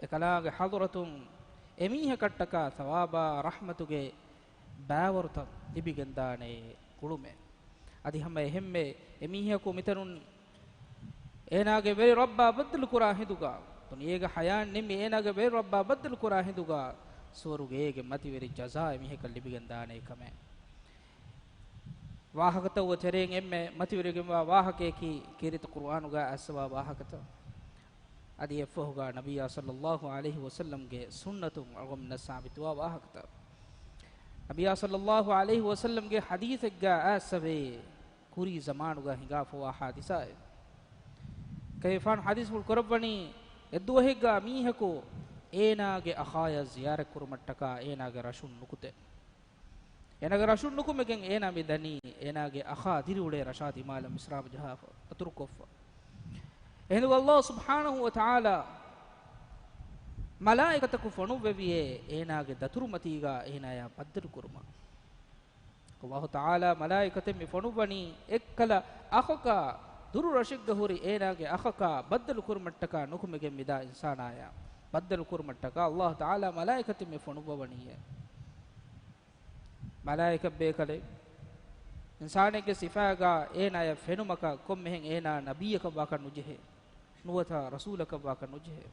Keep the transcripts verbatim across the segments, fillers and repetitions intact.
އެކަލާނގެ ޙަޟްރަތުން އެމީހަކަށްޓަކާ ޘަވާބާ ރަޙްމަތުގެ ބާވަރުތައް ލިބިގެންދާނެ ގުޅުމެއް. އަދި ހަމަ އެހެންމެ އެމީހަކު މިތަނުން އޭނާގެ ވެރި ރައްބާ ބައްދަލުކުރާ ހިނދުގަ، ދުނިޔޭގެ ޙަޔާތް ނިންމި އޭނާގެ ވެރި ރައްބާ ބައްދަލުކުރާ ހިނދުގަ، ސުވަރުގޭގެ މަތިވެރި ޖަޒާ އެމީހަކަށް ލިބިގެންދާނެ ކަމެއް. ވާހަކަތައް ތެރެއިން އެންމެ މަތިވެރިގެންވާ ވާހަކަޔަކީ ކީރިތި ޤުރުއާނުގަ އައިސްވާ ވާހަކަތައް. އަދި އެއަށްފަހުގަ ނަބިއްޔާ ޞައްލައްލާހު ޢަލައިހި ވަސައްލަމްގެ ސުންނަތުން އަޅުގަނޑުމެންނަށް ސާބިތުވާ ވާހަކަތައް. ނަބިއްޔާ ޞައްލައްލާހު ޢަލައިހި ވަސައްލަމްގެ ޙަދީޘެއްގަ އައިސްވޭ، ކުރީ ޒަމާނުގަ ހިނގާފަވާ ޙާދިސާއެއް. ކަލޭގެފާނު ޙަދީޘްފުޅު ކުރައްވަނީ، އެއްދުވަހެއްގަ މީހަކު އޭނާގެ އަޚާޔަށް ޒިޔާރަތްކުރުމަށްޓަކާ އޭނާގެ ރަށުން ނުކުތޭ. އޭނާގެ ރަށުން ނުކުމެގެން އޭނާ މި ދަނީ އޭނާގެ އަޚާ ދިރިއުޅޭ ރަށާ ދިމާލަށް މިސްރާބު ޖަހާފަ ދަތުރުކޮށްފަ. އެހިނދުގަ ﷲ ސުބްޙާނަހޫ ވަތަޢާލާ މަލާއިކަތަކު ފޮނުއްވެވިއޭ އޭނާގެ ދަތުރުމަތީގަ އޭނާޔާ ބައްދަލުކުރުމަށް. ﷲ ތަޢާލާ މަލާއިކަތެއް މި ފޮނުއްވަނީ އެއްކަލަ އަޚަކާ، ދުރު ރަށެއްގަ ހުރި އޭނާގެ އަޚަކާ ބައްދަލުކުރުމަށްޓަކާ ނުކުމެގެން މިދާ އިންސާނާޔާ ބައްދަލުކުރުމަށްޓަކާ ﷲ ތަޢާލާ މަލާއިކަތެއް މި ފޮނުއްވަވަނީއޭ. މަލާއިކަ ބޭކަލެއް އިންސާނެއްގެ ސިފާގަ އޭނާޔަށް ފެނުމަކަށް ކޮންމެހެން އޭނާ ނަބިއްޔަކަށް ވާކަށް ނުޖެހޭ. ނުވަތަ ރަސޫލަކަށް ވާކަށް ނުޖެހޭ.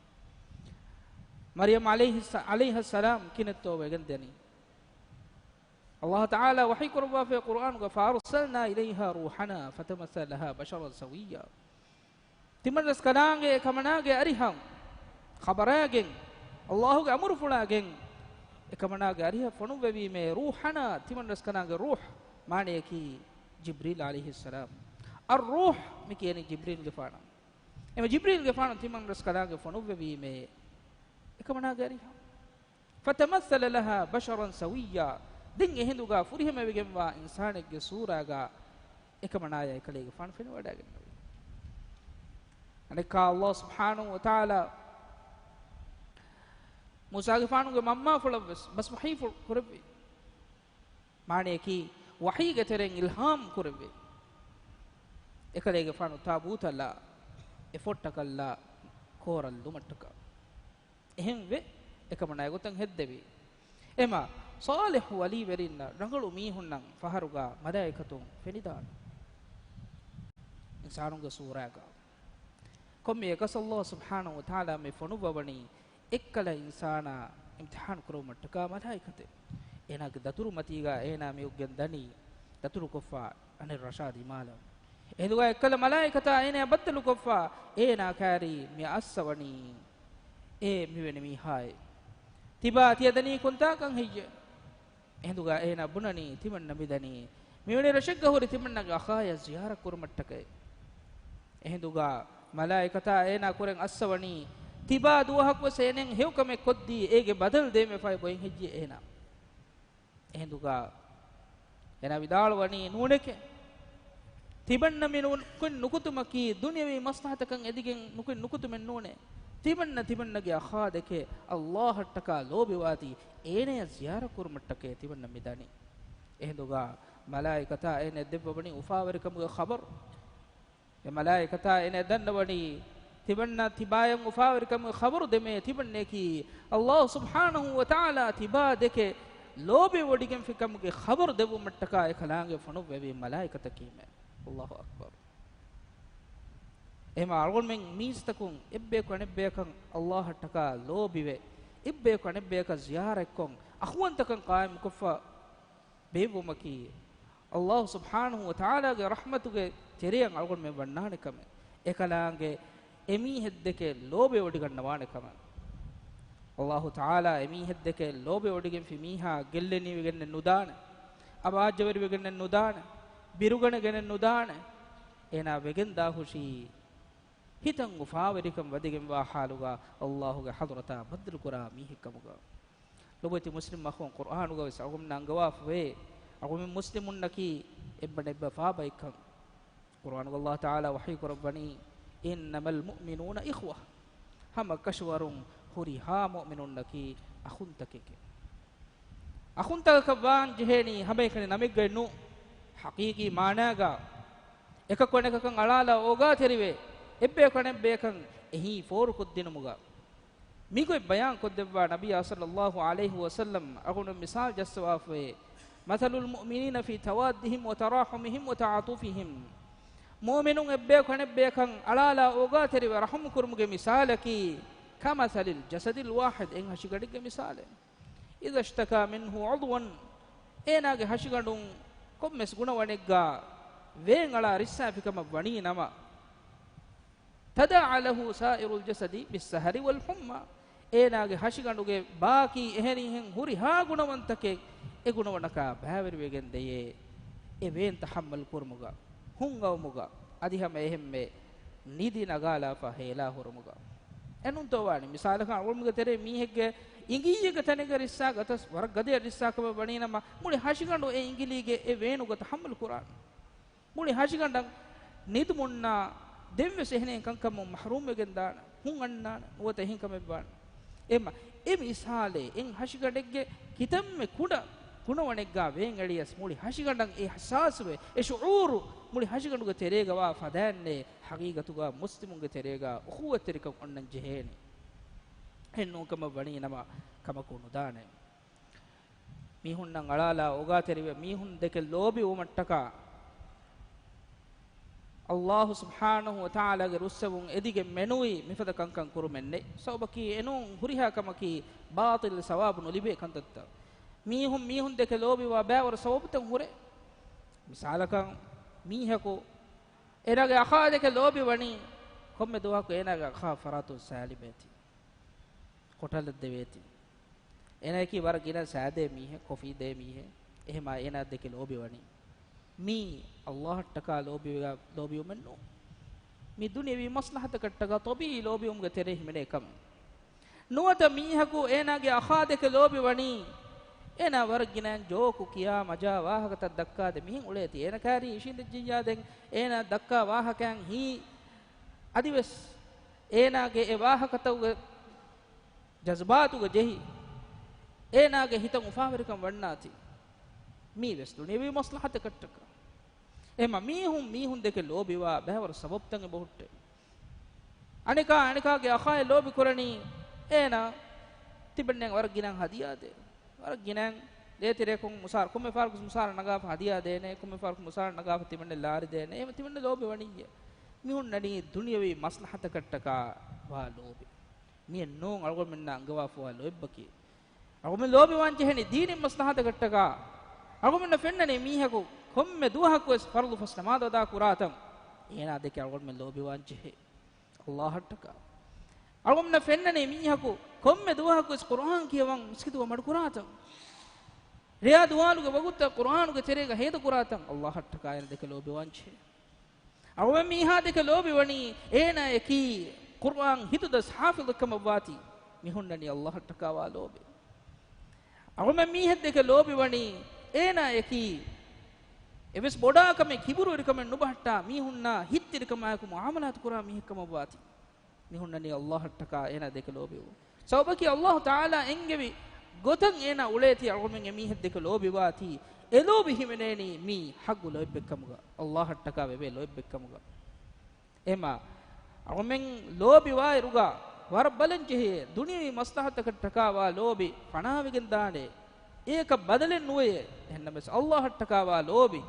މަރްޔަމް ޢަލައިހިއްސަ-، ޢަލައިހައްސަލާމް ކިނެއްތޯ ވެގެންދެނީ؟ ﷲ ތަޢާލާ ވަޙީ ކުރައްވާފައި ޤުރުއާނުގަ، فَأَرْسَلْنَا إِلَيْهَا رُوحَنَا فَتَمَثَّلَ لَهَا بَشَرًا سَوِيًّا. ތިމަންރަސްކަލާނގެ އެކަމަނާގެ އަރިހަށް ޚަބަރާގެން، ﷲގެ އަމުރުފުޅާގެން އެކަމަނާގެ އަރިހަށް ފޮނުއްވެވީމޭ ރޫޙަނާ، ތިމަންރަސްކަލާނގެ ރޫޙް، މާނަޔަކީ ޖިބްރީލް ޢަލައިހިއްސަލާމް. އައްރޫޙް މި ކިޔަނީ ޖިބްރީލްގެފާނަށް. އެމަ ޖިބްރީލްގެފާނު ތިމަންރަސްކަލާނގެ ފޮނުއްވެވީމޭ އެކަމަނާގެ އަރިހަށް. فَتَمَثَّلَ لَهَا بَشَرًا سَوِيًّا. ދެން އެހިނދުގަ ފުރިހަމަވެގެންވާ އިންސާނެއްގެ ސޫރާގަ އެކަމަނާޔާ އެކަލޭގެފާނު ފެނިވަޑައިގެންނެވި. އަނެއްކާ ﷲ ސުބްޙާނަހޫ ވަތަޢާލާ މޫސާގެފާނުގެ މަންމާފުޅަށްވެސް ބަސް ވަޙީފުޅު ކުރެއްވި. މާނަޔަކީ ވަޙީގެ ތެރެއިން އިލްހާމް ކުރެއްވި. އެކަލޭގެފާނު ތާބޫތަށްލާ، އެފޮށްޓަކަށްލާ ކޯރަށްލުމަށްޓަކާ. އެހެންވެ، އެކަމަނާ އެގޮތަށް ހެއްދެވި. އެމަ، ޞާލިޙު ވަލީވެރިންނަށް ރަނގަޅު މީހުންނަށް ފަހަރުގަ މަލާއިކަތުން ފެނިދާނެ. އިންސާނުންގެ ސޫރާގަ. ކޮންމެއަކަސް ﷲ ސުބްޙާނަހޫ ވަތަޢާލާ މި ފޮނުއްވަވަނީ އެއްކަލަ އިންސާނާ އިމްތިޙާނު ކުރުވުމަށްޓަކާ މަލާއިކަތެއް. އޭނާގެ ދަތުރުމަތީގަ އޭނާ މިއުއްގެން ދަނީ ދަތުރުކޮށްފަ އަނެއް ރަށާ ދިމާލަށް. އެހިނދުގަ އެއްކަލަ މަލާއިކަތާ އޭނާ ބައްދަލުކޮށްފަ އޭނާ ކާރީ މި އައްސަވަނީ އޭ މިވެނި މީހާއޭ. ތިބާ ތިޔަދަނީ ކޮންތާކަން ހެއްޔޭ؟ އެހިނދުގަ އޭނާ ބުނަނީ ތިމަންނަ މިދަނީ މިވެނި ރަށެއްގަ ހުރި ތިމަންނަގެ އަޚާޔަށް ޒިޔާރަތް ކުރުމަށްޓަކައި. އެހިނދުގަ މަލާއިކަތާ އޭނާ ކުރެން އައްސަވަނީ، ތިބާ ދުވަހަކުވެސް އޭނެން ހެޔޮކަމެއް ކޮށްދީ އޭގެ ބަދަލު ދޭންވެފައި ބޮއެން ހެއްޔޭ އޭނާ؟ އެހިނދުގަ އޭނާ ވިދާޅުވަނީ ނޫނެކޭ. ތިމަންނަ މި ނު-، ނުކުތުމަކީ ދުނިޔަވީ މަސްލަހަތަކަށް އެދިގެން ނުކުތް ނުކުތުމެއް ނޫނޭ. ތިމަންނަ ތިމަންނަގެ އަޚާ ދެކެ ﷲ އަށްޓަކާ ލޯބިވާތީ އޭނަޔަށް ޒިޔާރަތް ކުރުމަށްޓަކައި ތިމަންނަ މިދަނީ. އެހިނދުގަ މަލާއިކަތާ އޭނަޔަށް ދެއްވަވަނީ އުފާވެރިކަމުގެ ޚަބަރު. އެ މަލާއިކަތާ އޭނަޔަށް ދަންނަވަނީ، ތިމަންނަ ތިބާޔަށް އުފާވެރިކަމުގެ ޚަބަރު ދެމޭ ތިމަންނަޔަކީ ﷲ ސުބްޙާނަހޫ ވަތަޢާލާ ތިބާ ދެކެ ލޯބިވޮޑިގެންފިކަމުގެ ޚަބަރު ދެއްވުމަށްޓަކާ އެކަލާނގެ ފޮނުއްވެވި މަލާއިކަތަކީމެ. ﷲ އަކްބަރު. އެހެމަ އަޅުގަނޑުމެން މީސްތަކުން އެއްބަޔަކު އަނެއްބަޔަކަށް ﷲ އަށްޓަކާ ލޯބިވެ، އެއްބަޔަކު އަނެއްބަޔަކަށް ޒިޔާރަތްކޮށް، އަޚުވަންތަކަން ޤާއިމްކޮށްފަ، ބޭއްވުމަކީ، ﷲ ސުބްޙާނަހޫ ވަތަޢާލާގެ ރަޙްމަތުގެ ތެރެއަށް އަޅުގަނޑުމެން ވަންނާނެ ކަމެއް. އެކަލާނގެ އެމީހެއްދެކެ ލޯބިވޮޑިގަންނަވާނެ ކަމެއް. ﷲ ތަޢާލާ އެމީހެއްދެކެ ލޯބިވޮޑިގެންފި މީހާ ގެއްލެނިވެގެންނެއް ނުދާނެ. އަބާއްޖަވެރިވެގެންނެއް ނުދާނެ. ބިރުގަނެގެނެއް ނުދާނެ. އޭނާ ވެގެންދާހުށީ ހިތަށް އުފާވެރިކަން ވަދެގެންވާ ޙާލުގަ ﷲގެ ޙަޟްރަތާ ބައްދަލުކުރާ މީހެއްކަމުގަ. ލޮބުވެތި މުސްލިމް އަޚުން، ޤުރްއާނުގަވެސް އަޅުގަނޑުމެންނަށް އަންގަވާފަވޭ، އަޅުގަނޑުމެން މުސްލިމުންނަކީ އެއްބަނޑެއްބަފާ ބައެއްކަން. ޤުރްއާނުގަ ﷲ ތަޢާލާ ވަޙީ ކުރައްވަނީ، إِنَّمَا الْمُؤْمِنُونَ إِخْوَةٌ، ހަމަ ކަށަވަރުން ހުރިހާ މުއުމިނުންނަކީ އަޚުންތަކެކޭ. އަޚުންތަކަކަށް ވާން ޖެހޭނީ ހަމައެކަނި ނަމެއްގައެއް ނޫން. ޙަޤީޤީ މާނާގަ އެކަކު އަނެކަކަށް އަޅާލާ އޯގާތެރިވެ، އެއްބަޔަކު އަނެއްބަޔަކަށް އެހީ ފޯރުކޮށްދިނުމުގަ، މިގޮތް ބަޔާން ކޮށްދެއްވާ ނަބިއްޔާ ޞައްލައްލާހު ޢަލައިހި ވަސައްލަމް އަޅުގަނޑު މިސާލު ޖައްސަވާފައޭ، مَثَلُ الْمُؤْمِنِينَ فِي تَوَادِّهِمْ وَتَرَاحُمِهِمْ وَتَعَاطُفِهِمْ، މުއުމިނުން އެއްބަޔަކު އަނެއްބަޔަކަށް އަޅާލާ އޯގާތެރިވެ ރަޙުމު ކުރުމުގެ މިސާލަކީ، كَمَثَلِ الْجَسَدِ الْوَاحِدِ، އެއް ހަށިގަނޑެއްގެ މިސާލެއް. إِذَا اشْتَكَى مِنْهُ عُضْوٌ، އޭނާގެ ހަށިގަނޑުން ކޮންމެސް ގުނަވަނެއްގަ ވޭން އަޅާ ރިއްސާފިކަމަށް ވަނީ ނަމަ، تَدَاعَى لَهُ سَائِرُ الْجَسَدِ بِالسَّهَرِ وَالْحُمَّى، އޭނާގެ ހަށިގަނޑުގެ ބާކީ އެހެރީހެން ހުރިހާ ގުނަވަންތަކެއް އެ ގުނަވަނަކާ ބައިވެރިވެގެން ދެޔޭ. އެ ވޭން ތަޙައްމަލް ކުރުމުގަ، ހުންއައުމުގަ، އަދި ހަމަ އެހެންމެ ނިދި ނަގާލާފަ ހޭލާ ހުރުމުގަ. އެނޫންތޯ ވާނީ؟ މިސާލަކަށް އަޅުގަނޑުގެ ތެރޭ މީހެއްގެ އިނގިއްޔެއްގެ ތަނެއްގަ ރިއްސާ ގަތަސް ވަރަށް ގަދަޔަށް ރިއްސާކަމަށް ވަނީ ނަމަ، މުޅި ހަށިގަނޑު އެ އިނގިލީގެ އެ ވޭނުގަ ތަޙައްމަލް ކުރާނެ. މުޅި ހަށިގަނޑަށް ނިދުމުންނާ ދެންވެސް އެހެނެއް ކަންކަމުން މަޙްރޫމްވެގެން ދާނެ، ހުން އަންނާނެ، ނުވަތަ އެހެން ކަމެއް ވާނެ. އެމަ، އެ މިސާލެއް އެއް ހަށިގަނޑެއްގެ ކިތަންމެ ކުޑަ ގުނަވަނެއްގާ ވޭން އެޅިޔަސް މުޅި ހަށިގަނޑަށް އެ އިޙްސާސްވެ، އެ ޝުޢޫރު މުޅި ހަށިގަނޑުގެ ތެރޭގަވާ ފަދައިންނޭ ޙަޤީޤަތުގަ މުސްލިމުންގެ ތެރޭގަ އުޚުވަތްތެރިކަން އޮންނަން ޖެހޭނެ. އެހެން ނޫންކަމަށް ވަނީ ނަމަ ކަމަކު ނުދާނެ. މީހުންނަށް އަޅާލާ އޯގާތެރިވެ، މީހުން ދެކެ ލޯބިވުމަށްޓަކާ، ﷲ ސުބްޙާނަހޫ ވަތަޢާލާގެ ރުއްސެވުން އެދިގެން މެނުވީ މިފަދަ ކަންކަން ކުރުމެއް ނެތް. ސަބަބަކީ އެނޫން ހުރިހާ ކަމަކީ ބާޠިލް ސަވާބު ނުލިބޭ ކަންތައްތައް. މީހުން މީހުން ދެކެ ލޯބިވާ ބައިވަރު ސަބަބުތައް ހުރޭ. މިސާލަކަށް، މީހަކު އޭނާގެ އަޚާ ދެކެ ލޯބިވަނީ، ކޮންމެ ދުވަހަކު އޭނާގެ އަޚާ ފަރާތުން ސާލިމޭތި. ކޮޓަލަށް ދެވޭތި. އޭނާއަކީ ވަރަށް ގިނަ ސާދަ މީހެއް، ކޮފީ ދޭ މީހެއް. އެހެމާ އޭނާ ދެކެ ލޯބިވަނީ. މީ ﷲ އަށްޓަކާ ލޯބިވެ-، ލޯބިވުމެއް ނޫން. މީ ދުނިޔަވީ މަސްލަހަތަކަށްޓަކާ ޠަބީޢީ ލޯބިވުމުގެ ތެރޭ ހިމެނޭ ކަމެއް. ނުވަތަ މީހަކު އޭނާގެ އަޚާ ދެކެ ލޯބިވަނީ. އޭނާ ވަރަށް ގިނައިން ޖޯކު ކިޔާ މަޖާ ވާހަކަތައް ދައްކާދޭ މިހެން އުޅޭތީ. އޭނަ ކާރީ އިށީނދެއްޖިއްޔާ ދެން އޭނާ ދައްކާ ވާހަކައިން ހީ އަދިވެސް އޭނާގެ އެ ވާހަކަތަކުގެ ޖަޒުބާތުގަ ޖެހި، އޭނާގެ ހިތަށް އުފާވެރިކަން ވަންނާތީ. މީވެސް ދުނިޔަވީ މަސްލަހަތަކަށްޓަކާ. އެހެމަ މީހުން މީހުން ދެކެ ލޯބިވާ ބައިވަރު ސަބަބުތައް އެބަހުއްޓޭ. އަނެކާ އަނެކާގެ އަޚާއެއް ލޯބި ކުރަނީ، އޭނާ ތިބެންނެން ވަރަށް ގިނަ ހަދިޔާ ދޭ. ވަރަށް ގިނައިން ދޭތެރޭކުން މުސާރަ، ކޮންމެ ފަހަރަކު މުސާރަ ނަގާފަ ހަދިޔާ ދޭނެ، ކޮންމެ ފަހަރަކު މުސާރަ ނަގާފަ ތިމަންނަ ލާރި ދޭނެ. އެ ތިމަންނަ ލޯބި ވަނިއްޔެ. މި ހުންނަނީ ދުނިޔަވީ މަސްލަހަތަކަށްޓަކާ ވާ ލޯބި. މިއެއް ނޫން އަޅުގަނޑުމެންނާ އަންގަވާފަވާ ލޯތްބަކީ. އަޅުގަނޑުމެން ލޯބިވާން ޖެހެނީ ދީނީ މަސްލަހަތަކަށްޓަކާ. އަޅުގަނޑުމެންނަށް ފެންނަނީ މީހަކު ކޮންމެ ދުވަހަކުވެސް ފަރުޟު ފަސް ނަމާދު އަދާ ކުރާތަން، އޭނާ ދެކެ އަޅުގަނޑުމެން ލޯބިވާން ޖެހޭ. ﷲ އަށްޓަކާ. އަޅުގަނޑުމެންނަށް ފެންނަނީ މީހަކު ކޮންމެ ދުވަހަކުވެސް ޤުރުއާން ކިޔަވަން މިސްކިތުގަ މަޑުކުރާތަން، ރެޔާ ދުވާލުގެ ވަގުތުތައް ޤުރުއާނުގެ ތެރޭގަ ހޭދަކުރާތަން، ﷲ އަށްޓަކާ އޭނަ ދެކެ ލޯބިވާންޖެހޭ. އަޅުގަނޑުމެން މީހާ ދެކެ ލޯބިވަނީ އޭނާއަކީ ޤުރުއާން ހިތުދަސް ޙާފިޡެއްކަމަށްވާތީ، މި ހުންނަނީ ﷲ އަށްޓަކާވާ ލޯބި. އަޅުގަނޑުމެން މީހެއް ދެކެ ލޯބިވަނީ އޭނާއަކީ އެވެސް ބޮޑާކަމެއް ކިބުރުވެރިކަމެއް ނުބަހައްޓާ މީހުންނާ ހިތްތިރިކަމާއެކު މުޢާމަލާތު ކުރާ މީހެއްކަމަށްވާތީ، މި ހުންނަނީ ﷲ އަށްޓަކާ އޭނާ ދެކެ ލޯބިވުން. ސަބަބަކީ ﷲ ތަޢާލާ އެންގެވި ގޮތަށް އޭނާ އުޅޭތީ އަޅުގަނޑުމެން އެމީހެއް ދެކެ ލޯބިވާތީ، އެ ލޯބި ހިމެނޭނީ މީ ޙައްޤު ލޯތްބެއްކަމުގަ، ﷲ އަށްޓަކާ ވެވޭ ލޯތްބެއްކަމުގަ. އެމާ، އަޅުގަނޑުމެން ލޯބިވާއިރުގަ ވަރަށް ބަލަން ޖެހޭ، ދުނިޔަވީ މަސްލަހަތަކަށްޓަކާވާ ލޯބި ފަނާވެގެން ދާނެ. އެއަކަށް ބަދަލެއް ނުވެޔޭ. އެހެންނަމަވެސް ﷲ އަށްޓަކާވާ ލޯބި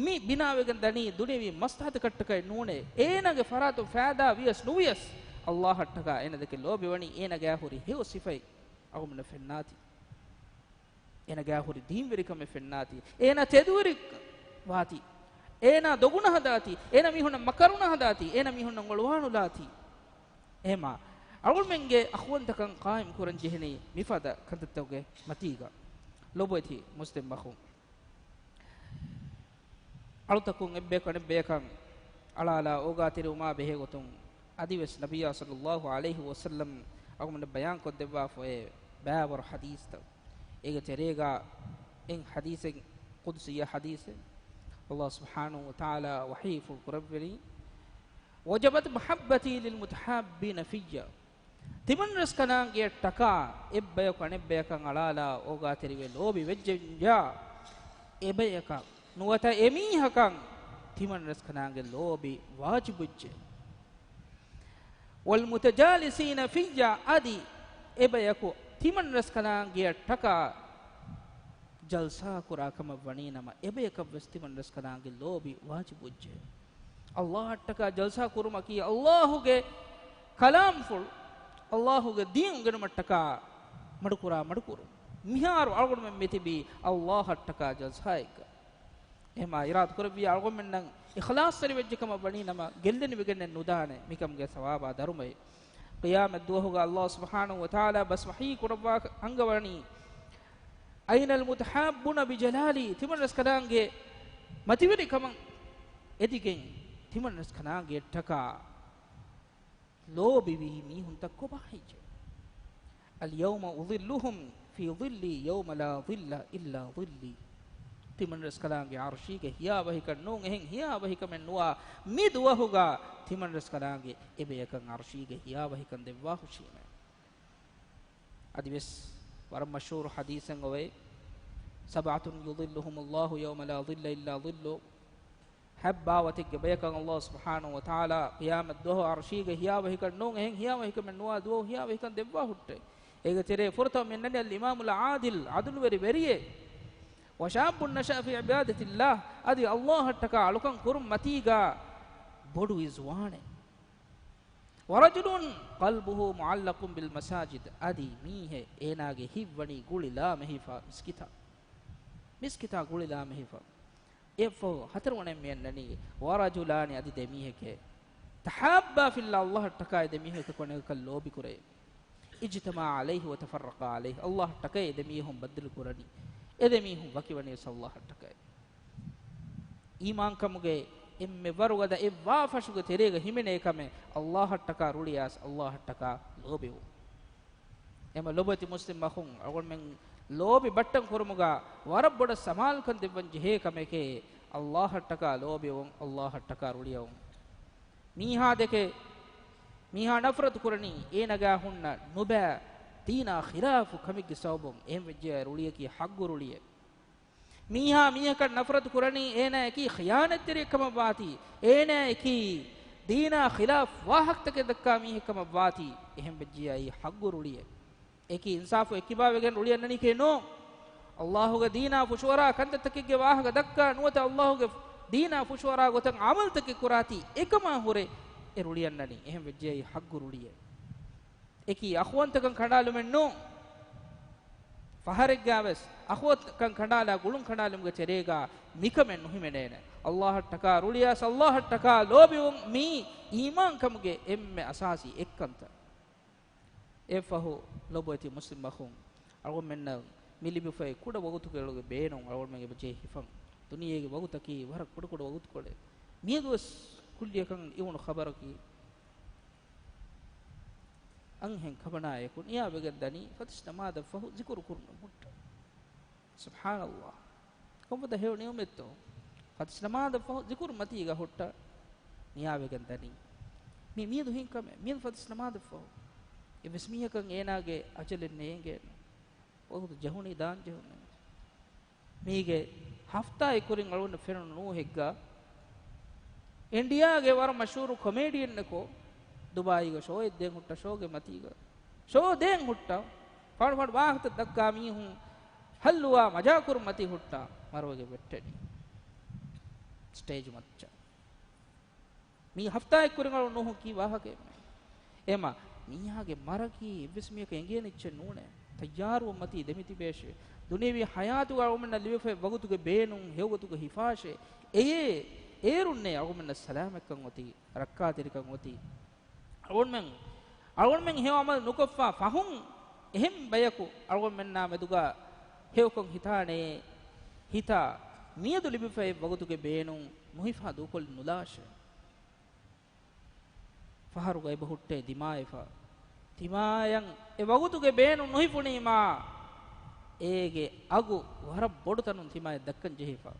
މި ބިނާވެގެން ދަނީ ދުނިޔަވީ މަސްލަހަތަކަށްޓަކައެއް ނޫނޭ. އޭނާގެ ފަރާތުން ފައިދާ ވިޔަސް ނުވިޔަސް، ﷲ އަށްޓަކާ އޭނަ ދެކެ ލޯބިވަނީ އޭނާގެ ހުރި ހެޔޮ ސިފައެއް އަޅުގަނޑުމެންނަށް ފެންނާތީ. އޭނާގެ ހުރި ދީންވެރިކަމެއް ފެންނާތީ. އޭނާ ތެދުވެރި ވާތީ. އޭނާ ދޮގުނަހަދާތީ. އޭނާ މީހުންނަށް މަކަރުނަހަދާތީ. އޭނާ މީހުންނަށް އޮޅުވާނުލާތީ. އެހެމާ، އަޅުގަނޑުމެންގެ އަޚުވަންތަކަން ޤާއިމް ކުރަން ޖެހެނީ މިފަދަ ކަންތައްތަކުގެ މަތީގަ. ލޮބުވެތި މުސްލިމް އަޚުން. އަޅުތަކުން އެއްބަޔަކު އަނެއްބަޔަކަށް އަޅާލާ އޯގާތެރިވުމާ ބެހޭގޮތުން އަދިވެސް ނަބިއްޔާ ޞައްލައްލާހު ޢަލައިހި ވަސައްލަމް އަޅުގަނޑަށް ބަޔާން ކޮށްދެއްވާފައޭ ބައިވަރު ޙަދީޘްތައް. އޭގެ ތެރޭގަ އެއް ޙަދީޘެއް، ޤުދުސިއްޔާ ޙަދީޘެއް. ﷲ ސުބްޙާނަހޫ ވަތަޢާލާ ވަޙީ ފުޅު ކުރެއްވެނީ، وجبت محبتي للمتحابين في. ތިމަންރަސްކަލާނގެއަށްޓަކާ އެއްބަޔަކު އަނެއްބަޔަކަށް އަޅާލާ އޯގާތެރިވެ ލޯބި ވެއްޖެއްޔާ، އެބަޔަކަށް ނުވަތަ އެމީހަކަށް ތިމަންރަސްކަލާނގެ ލޯބި ވާޖިބުވެއްޖެ. والمتجالسين في، އަދި އެބަޔަކު ތިމަންރަސްކަލާނގެއަށްޓަކާ ޖަލްސާ ކުރާ ކަމަށް ވަނީ ނަމަ، އެބަޔަކަށްވެސް ތިމަންރަސްކަލާނގެ ލޯބި ވާޖިބުވެއްޖެ. އައްލާހަށްޓަކާ ޖަލްސާ ކުރުމަކީ އައްލާހުގެ ކަލާމްފުޅު، އައްލާހުގެ ދީން އުނގެނުމަށްޓަކާ މަޑުކުރާ މަޑުކުރުން. މިހާރު އަޅުގަނޑުމެން މިތިބީ އައްލާހަށްޓަކާ ޖަލްސާއެއްގަ. އެހެމާ އިރާދަ ކުރެއްވިޔާ އަޅުގަނޑުމެންނަށް އިޚްލާޞްތެރިވެއްޖެ ކަމަށް ވަނީ ނަމަ، ގެއްލެނިވެގެންނެއް ނުދާނެ މިކަމުގެ ސަވާބާ ދަރުމައެއް. ޤިޔާމަތް ދުވަހުގަ އައްލާހު ސުބްޙާނަހު ވަތަޢާލާ ބަސް ވަޙީ ކުރައްވާ އަންގަވަނީ، "أين المتحابون بجلالي؟" ތިމަންރަސްކަލާނގެ މަތިވެރިކަމަށް އެދިގެން، ތިމަންރަސްކަލާނގެ އަށްޓަކާ ލޯބިވީ މީހުންތައް ކޮބާހެއްޔޭ؟ "اليوم أظلهم في ظلي يوم لا ظل إلا ظلي." ތިމަންރަސްކަލާނގެ އަރްޝީގެ ހިޔާވަހިކަން ނޫން އެހެން ހިޔާވަހިކަމެއް ނުވާ މި ދުވަހުގަ ތިމަންރަސްކަލާނގެ އެބަޔަކަށް އަރްޝީގެ ހިޔާވަހިކަން ދެއްވާހުށީމޭ. އަދިވެސް ވަރަށް މަޝްހޫރު ޙަދީޘެއް އޮވޭ، "سبعة يظلهم الله يوم لا ظل إلا ظله." ހަތް ބާވަތެއްގެ ބަޔަކަށް އައްލާހު ސުބްޙާނަހު ވަތަޢާލާ ޤިޔާމަތް ދުވަހު އަރްޝީގެ ހިޔާވަހިކަން ނޫން އެހެން ހިޔާވަހިކަމެއް ނުވާ ދުވަހު ހިޔާވަހިކަން ދެއްވާ ހުއްޓޭ. އޭގެ ތެރޭ ފުރަތަމަ މި އަންނަނީ އަލްއިމާމުލް ޢާދިލް، ޢަދުލުވެރި ވެރިއެއް. "وشاب نشأ في عبادة الله." އަދި އައްލާހަށްޓަކާ އަޅުކަން ކުރުން މަތީގަ ބޮޑުވި ޒުވާނެއް. "ورجل قلبه معلق بالمساجد." އަދި މީހެއް އޭނާގެ ހިތް ވަނީ ގުޅިލާމެހިފަ މިސްކިތާ. މިސްކިތާ ގުޅިލާމެހިފަ. އެއަށްފަހު ހަތަރުވަނައެއް މި އަންނަނީ، "ورجلان." އަދި ދެ މީހެކޭ. "تحابا في الله." އައްލާހަށްޓަކާ އެ ދެ މީހަކަށް އަނެކަކަށް ލޯބިކުރޭ. "اجتمعا عليه وتفرقا عليه." އައްލާހަށްޓަކައި އެ ދެ މީހުން ބައްދަލު ކުރަނީ. އެ ދެ މީހުން ވަކިވަނީސް އައްލާހަށްޓަކައި. އީމާންކަމުގެ އެންމެ ވަރުގަދަ އެއްވާ ފަށުގެ ތެރޭގަ ހިމެނޭ ކަމެއް އައްލާހަށްޓަކާ ރުޅިޔާސް އައްލާހަށްޓަކާ ލޯބިވުން. އެމަ ލޮބުވެތި މުސްލިމް އަޚުން، އަޅުގަނޑުމެން ލޯބި ބައްޓަން ކުރުމުގަ ވަރަށް ބޮޑަށް ސަމާލުކަން ދެއްވަން ޖެހޭ ކަމެކޭ، އައްލާހަށްޓަކާ ލޯބިވުން، އައްލާހަށްޓަކާ ރުޅިޔަވުން. މީހާ ދެކެ، މީހާ ނަފްރަތު ކުރަނީ އޭނަގާ ހުންނަ ނުބައި ދީނާ ޚިލާފު ކަމެއްގެ ސަބަބުން. އެހެން ވެއްޖެޔާ ރުޅިޔަކީ ޙައްގު ރުޅިއެއް. މީހާ މީހަކަށް ނަފްރަތު ކުރަނީ އޭނާއަކީ ޚިޔާނަތްތެރިއެއް ކަމަށް ވާތީ، އޭނާއަކީ ދީނާ ޚިލާފް ވާހަކަތަކެއް ދައްކާ މީހެއް ކަމަށް ވާތީ، އެހެން ވެއްޖެޔާ އެއީ ޙައްގު ރުޅިއެއް. އެކީ އިންސާފު އެއްކިބާވެގެން ރުޅިއަންނަނީކޭ ނޫން. އައްލާހުގެ ދީނާ ފުށުއަރާ ކަންތައްތަކެއްގެ ވާހަކަ ދައްކާ ނުވަތަ އައްލާހުގެ ދީނާ ފުށުއަރާ ގޮތަށް ޢަމަލުތަކެއް ކުރާތީ އެކަމާ ހުރެ އެ ރުޅިއަންނަނީ. އެހެން ވެއްޖެޔާ އެއީ ޙައްގު ރުޅިއެއް. އެކީ އަޚުވަންތަކަން ކަނޑާލުމެއް ނޫން. ފަހަރެއްގާވެސް އަޚުވަންތަކަން ކަނޑާލާ ގުޅުން ކަނޑާލުމުގެ ތެރޭގާ މިކަމެއް ނުހިމެނޭނެ. އައްލާހަށްޓަކާ ރުޅިޔާސް އައްލާހަށްޓަކާ ލޯބިވުން މީ އީމާންކަމުގެ އެންމެ އަސާސީ އެއްކަންތައް. އެއަށްފަހު ލޮބުވެތި މުސްލިމް އަޚުން، އަޅުގަނޑުމެންނަށް މި ލިބިފައި ކުޑަ ވަގުތުކޮޅުގެ ބޭނުން އަޅުގަނޑުމެން އެބަޖެހި ހިފަން. ދުނިޔޭގެ ވަގުތަކީ ވަރަށް ކުޑަކުޑަ ވަގުތުކޮޅެއް. މިއަދުވެސް ކުއްލިއަކަށް އިވުނު ޚަބަރަކީ، އަންހެން ކަބަނާއެކު ނިޔާވެގެން ދަނީ ފަތިސް ނަމާދަށްފަހު ޒިކުރު ކުރުން ހުއްޓަ. ސުބްޙާނައްލާހް. ކޮންފަދަ ހެޔޮ ނިޢުމަތްތޯ؟ ފަތިސް ނަމާދަށްފަހު ޒިކުރު މަތީގަ ހުއްޓަ ނިޔާވެގެން ދަނީ. މީ މިއަދު ހިން ކަމެއް. މިއަދު ފަތިސް ނަމާދަށްފަހު އެއްވެސް މީހަކަށް އޭނާގެ އަޖަލެއް ނޭނގޭނެ. ވަގުތު ޖެހުނީ ދާން ޖެހުނީ. މީގެ ހަފްތާއެއް ކުރިން އަޅުގަނޑު ފެނުނު ނޫހެއްގަ އިންޑިޔާގެ ވަރަށް މަޝްހޫރު ކޮމޭޑިއަންއެކު ދުބާއީގަ ޝޯއެއް ދޭން ހުއްޓަ، ޝޯގެ މަތީގަ ޝޯ ދޭން ހުއްޓަ، ފާޑު ފާޑު ވާހަކަތައް ދައްކާ މީހުން ހައްލުވާ މަޖާކުރުން މަތީ ހުއްޓަ، މަރުވެގެން ވެއްޓެނީ ސްޓޭޖު މައްޗަށް. މީ ހަފްތާއެއް ކުރިން އަޅު ނޫހު ކީ ވާހަކައެއްމެ. އެމަ، މީހާގެ މަރަކީ އެއްވެސް މީހަކަށް އެނގޭނެ އެއްޗެއް ނޫނޭ. ތައްޔާރުވުން މަތީ ދެމިތިބޭށޭ. ދުނިޔެވީ ޙަޔާތުގަ އަޅުގަނޑުމެންނަށް ލިބިފައި ވަގުތުގެ ބޭނުން ހެޔޮގޮތުގަ ހިފާށޭ. އެޔޭ، އޭރުންނޭ އަޅުގަނޑުމެންނަށް ސަލާމަތްކަން އޮތީ، ރައްކާތެރިކަން އޮތީ. އަޅުގަނޑުމެން، އަޅުގަނޑުމެން ހެޔޮ ޢަމަލު ނުކޮށްފަ ފަހުން އެހެން ބަޔަކު އަޅުގަނޑުމެންނާ މެދުގަ ހެޔޮކޮށް ހިތާނެޔޭ. ހިތާ، މިއަދު ލިބިފައި ވަގުތުގެ ބޭނުން ނުހިފާ ދޫކޮށްލި ނުލާށޭ. ފަހަރުގަ އެބަ ހުއްޓޭ ދިމާވެފަ. ދިމާޔަށް އެ ވަގުތުގެ ބޭނުން ނުހިފުނީމާ، އޭގެ އަގު ވަރަށް ބޮޑު ތަނުން ދިމާޔަށް ދައްކަން ޖެހިފަ.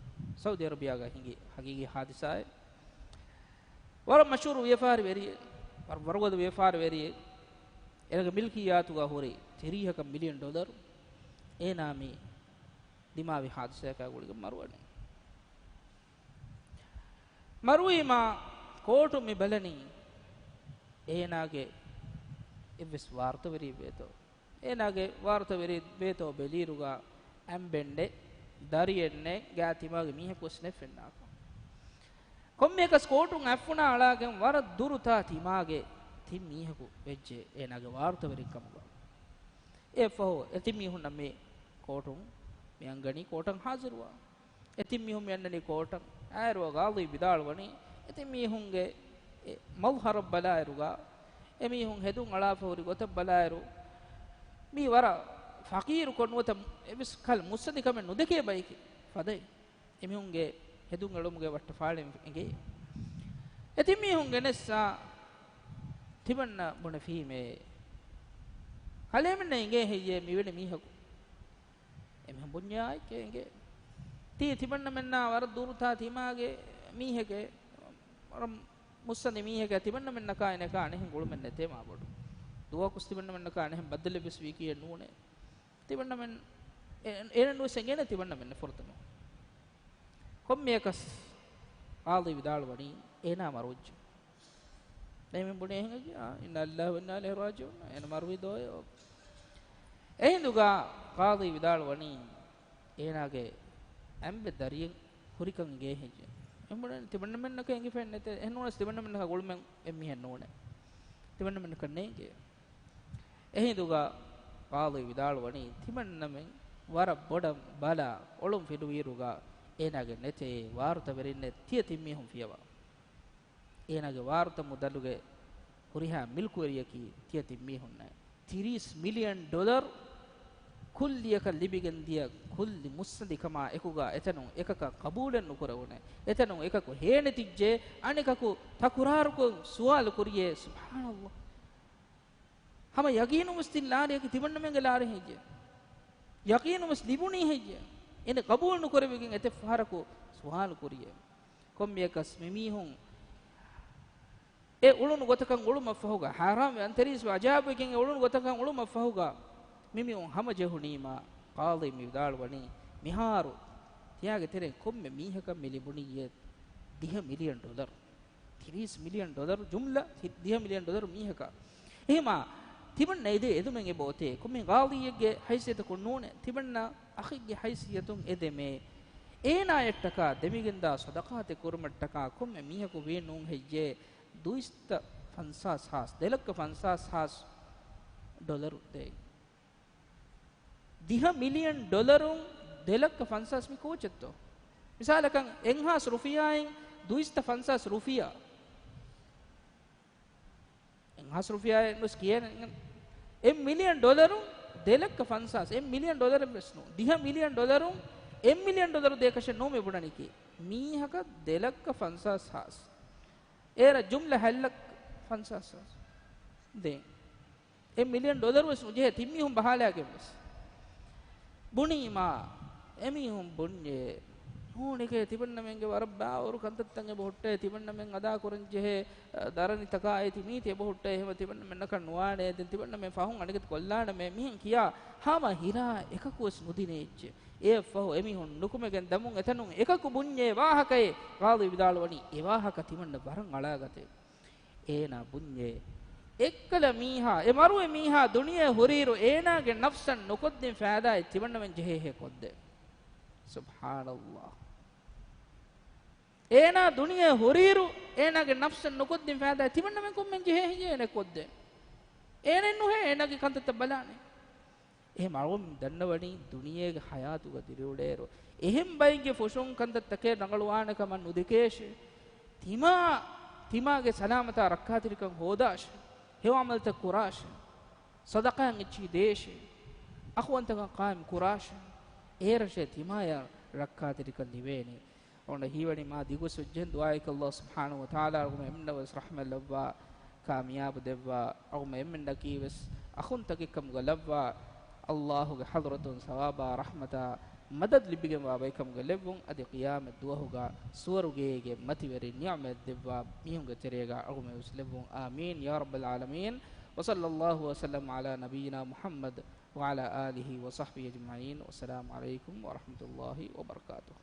ސައުދި އަރަބިޔާގަ ހިނގި ހަގީގީ ހާދިސާއެއް. ވަރަށް މަޝްހޫރު ވިޔަފާރި ވެރިއެއް، ވަރަށް ވަރުގަދަ ވިޔަފާރި ވެރިއެއް. އޭނާގެ މިލްކިއްޔާތުގަ ހުރި ތިރީހަކަށް މިލިއަން ޑޮލަރު. އޭނާ މި ދިމާވި ހާދިސާއަކާ ގުޅިގެން މަރުވަނީ. މަރުވީމާ ކޯޓު މި ބަލަނީ އޭނާގެ އެއްވެސް ވާރުތަވެރިއެއް ވޭތޯ. އޭނާގެ ވާރުތަވެރި ބޭތޯ ބެލިއިރުގަ އަނބެއް ނެތް، ދަރިއެއް ނެތް، ގާތް ތިމާގެ މީހަކު ވެސް ނެތް ފެންނާކަށް. ކޮންމެއަކަސް ކޯޓުން އަތްފުނާ އަޅާގެން ވަރަށް ދުރުތާ ތިމާގެ ތިން މީހަކު ވެއްޖެ އޭނާގެ ވާރުތަވެރިން ކަމުގަ. އެއަށްފަހު އެ ތިން މީހުންނަށް މި ކޯޓުން މި އަންގަނީ ކޯޓަށް ހާޒިރުވާ. އެ ތިން މީހުން މި އަންނަނީ ކޯޓަށް. އާއިރު ގާޟީ ވިދާޅުވަނީ، އެ ތިން މީހުންގެ އެ މަޒްހަރަށް ބަލާއިރުގަ، އެ މީހުން ހެދުން އަޅާފަ ހުރި ގޮތަށް ބަލާއިރު، މީ ވަރަށް ފަޤީރުކޮށް ނުވަތަ އެއްވެސް ކަލަ މުއްސަނދިކަމެއް ނުދެކޭ ބައެކި ފަދައިން. އެމީހުންގެ ހެދުން އެޅުމުގެ ވައްޓަފާޅި އެނގޭ. އެ ތިން މީހުން ގެނެއްސާ ތިމަންނަ ބުނެފީމޭ، ކަލޭމެންނަށް އެނގޭ ހެއްޔޭ މިވެނި މީހަކު؟ އެމީހުން ބުންޏާ އެކޭ އެނގޭ. ތީ ތިމަންނަމެންނާ ވަރަށް ދުރުތާ ތިމާގެ މީހެކޭ، ވަރަށް މުއްސަނދި މީހެކޭ، ތިމަންނަމެންނަކާ އޭނަކާ އަނެއްހެން ގުޅުމެއް ނެތޭ މާބޮޑު. ދުވަހަކުސް ތިމަންނަމެންނަކާ އަނެއްހެން ބައްދަލެއްވެސް ވީކީއެއް ނޫނޭ. ތިމަންނަމެން، އޭ-، އޭނަ ނުވެސް އެނގޭނެ ތިމަންނަމެންނަށް ފުރަތަމަ. ކޮންމެއަކަސް ގާޟީ ވިދާޅުވަނީ އޭނާ މަރުވެއްޖެ. ދެން މި ބުނީ އެހެން އެއްޔާ، އިންނާ ލިއްލާހި ވަ އިންނާ އިލައިހި ރާޖިޢޫން، އޭނަ މަރުވީ ދޯއޭ. އެހިނދުގަ ގާޟީ ވިދާޅުވަނީ އޭނާގެ އަނބެއް ދަރިއެއް ހުރިކަން އެނގޭ ހެއްޔެ؟ އެ ބުނީ ތިމަންނަމެންނަކަށް އެނގިފައެއް ނެތޭ. އެހެން ނޫނަސް ތިމަންނަމެންނަކާ ގުޅުމެއް އެއްމީހެއް ނޫނޭ. ތިމަންނަމެންނަކަށް ނޭނގޭ. އެހިނދުގަ ގާޟީ ވިދާޅުވަނީ ތިމަންނަމެން ވަރަށް ބޮޑަށް ބަލާ އޮޅުން ފިލުވިއިރުގަ އޭނާގެ ނެތޭ ވާރުތަވެރިންނެއް ތިޔަ ތިން މީހުން ފިޔަވާ. އޭނާގެ ވާރުތަ މުދަލުގެ ހުރިހާ މިލްކުވެރިޔަކީ ތިޔަ ތިން މީހުންނޭ. ތިރީސް މިލިއަން ޑޮލަރު ކުއްލިއަކަށް ލިބިގެން ދިޔަ ކުއްލި މުއްސަނދިކަމާ އެކުގަ އެތަނުން އެކަކަށް ޤަބޫލެއް ނުކުރެވުނޭ. އެތަނުން އެކަކު ހޭނެތިއްޖެ، އަނެކަކު ތަކުރާރުކޮށް ސުވާލު ކުރިޔޭ. ސުބްޙާނަﷲ. ހަމަ ޔަގީނުން ވެސް ތިން ލާރިއަކީ ތިމަންނަމެންގެ ލާރި ހެއްޔޭ؟ ޔަގީނުން ވެސް ލިބުނީ ހެއްޔޭ؟ އޭނަ ޤަބޫލު ނުކުރެވިގެން އެތައް ފަހަރަކު ސުވާލު ކުރިޔޭ. ކޮންމެއަކަސް މި މީހުން އެ އުޅުނު ގޮތަކަށް އުޅުމަށްފަހުގަ، ޙަރާމްވެ އަންތަރީސްވެ އަޖާބުވެގެން އެ އުޅުނު ގޮތަކަށް އުޅުމަށްފަހުގަ، މި މީހުން ހަމަޖެހުނީމާ، ޤާޟީ މި ވިދާޅުވަނީ، މިހާރު ތިޔާގެ ތެރެއިން ކޮންމެ މީހަކަށް މި ލިބުނީއޭ ދިހަ މިލިއަން ޑޮލަރު. ތިރީސް މިލިއަން ޑޮލަރު ޖުމްލަ، ތި-، ދިހަ މިލިއަން ޑޮލަރު މީހަކަށް. އެހެމާ، ތިމަންނަ އެދޭ އެދުމެއް އެބަ އޮތޭ. ކޮންމެ ޤާޟީއެއްގެ ހައިސިއްޔަތަކުން ނޫނޭ. ތިމަންނަ އަޚެއްގެ ހައިސިއްޔަތުން އެދެމޭ. އޭނާޔަށްޓަކާ ދެމިގެންދާ ޞަދަޤާތެއް ކުރުމަށްޓަކާ ކޮންމެ މީހަކު ވީ ނޫން ހެއްޔޭ، ދުއިސައްތަ ފަންސާސް ހާސް، ދެލައްކަ ފަންސާސް ހާސް ޑޮލަރު ދޭ. ދިހަ މިލިއަން ޑޮލަރުން ދެލައްކަ ފަންސާސް މި ކޯޗެއްތޯ؟ މިސާލަކަށް އެއްހާސް ރުފިޔާއިން ދުއިސައްތަ ފަންސާސް ރުފިޔާ. އެއްހާސް ރުފިޔާއެއް ނުވެސް ކިޔޭނެ. އެއް މިލިއަން ޑޮލަރުން ދެލައްކަ ފަންސާސް، އެއް މިލިއަން ޑޮލަރެއް ވެސް ނޫން. ދިހަ މިލިއަން ޑޮލަރުން އެއް މިލިއަން ޑޮލަރު ދޭކަށެއް ނޫން މި ބުނަނީކީ. މީހަކަށް ދެލައްކަ ފަންސާސް ހާސް. އޭރަ ޖުމްލަ ހަތްލައްކަ ފަންސާސް ހާސް ދޭން. އެއް މިލިއަން ޑޮލަރު ވެސް ނުޖެހޭ ތިން މީހުން ބަހާލާގެން ވެސް. ބުނީމާ، އެމީހުން ބުންޏޭ، ނޫނެކޭ ތިމަންނަމެންގެ ވަރަށް ބާވަރު ކަންތައްތައް އެބަ ހުއްޓޭ، ތިމަންނަމެން އަދާކުރަން ޖެހޭ، އަ، ދަރަނިތަކާއި ތި މީތި އެބަ ހުއްޓޭ، އެހެމަ ތިމަންނަމެންނަކަށް ނުވާނޭ، ދެން ތިމަންނަމެން ފަހުން އަނެކެތި ކޮށްލާނަމޭ، މިހެން ކިޔާ ހަމަ ހިރާ އެކަކު ވެސް ނުދިނޭ އެއްޗެއް. އެއަށްފަހު އެމީހުން ނުކުމެގެން ދަމުން އެތަނުން އެކަކު ބުންޏޭ ވާހަކައެއް، ޤާޟީ ވިދާޅުވަނީ އެ ވާހަކަ ތިމަންނަ ވަރަށް އަޅާގަތޭ. އޭނާ ބުންޏޭ، އެއްކަލަ މީހާ، އެ މަރުވި މީހާ ދުނިޔެ ހުރިއިރު އޭނާގެ ނަފްސަށް ނުކޮށްދިން ފައިދާއެއް ތިމަންނަމެން ޖެހޭހޭ ކޮށްދޭ. ސުބްޙާނަﷲ. އޭނާ ދުނިޔެ ހުރިއިރު އޭނާގެ ނަފްސަށް ނުކޮށްދިން ފައިދާއެއް ތިމަންނަމެން ކޮންމެން ޖެހޭ ހެއްޔޭ އޭނަ ކޮށްދޭ؟ އޭނައެއް ނުހޭ އޭނާގެ ކަންތައްތައް ބަލާނެ. އެހެން އަޅުގަނޑު ދަންނަވަނީ ދުނިޔޭގެ ޙަޔާތުގަ ދިރިއުޅޭއިރު، އެހެން ބައެއްގެ ފުށުން ކަންތައްތަކެއް ރަނގަޅުވާނެ ކަމަށް ނުދެކޭށޭ. ތިމާ، ތިމާގެ ސަލާމަތާ ރައްކާތެރިކަން ހޯދާށޭ. ހެޔޮ ޢަމަލުތައް ކުރާށޭ. ޞަދަޤާތް އެއްޗިހި ދޭށޭ. އަޚުވަންތަކަން ޤާއިމް ކުރާށޭ. އޭރަށޭ ތިމާޔަށް ރައްކާތެރިކަން ލިބޭނީ. އޮންނަ ހީވަނީ މާ ދިގު ސުއްޖެން ދުޢާއެކަށް ﷲ ސުބްޙާނަހޫ ވަތަޢާލާ އަޅުގަނޑު އެންމެންނަށް ވެސް ރަޙްމަތް ލައްވާ، ކާމިޔާބު ދެއްވާ، އަޅުގަނޑު އެންމެންނަކީ ވެސް އަޚުންތަކެއްކަމުގަ ލައްވާ، ﷲ ގެ ޙަޟްރަތުން ސަވާބާ ރަޙްމަތާ މަދަދު ލިބިގެންވާ ބައެއްކަމުގަ ލެއްވުން، އަދި ޤިޔާމަތް ދުވަހުގަ ސުވަރުގޭގެ މަތިވެރި ނިޢުމަތް ދެއްވާ މީހުންގެ ތެރޭގަ އަޅުގަނޑު ވެސް ލެއްވުން. އާމީން ޔާ ރައްބަލް ޢާލަމީން. وصلى الله وسلم على نبينا محمد وعلى آله وصحبه أجمعين. والسلام عليكم ورحمة الله وبركاته.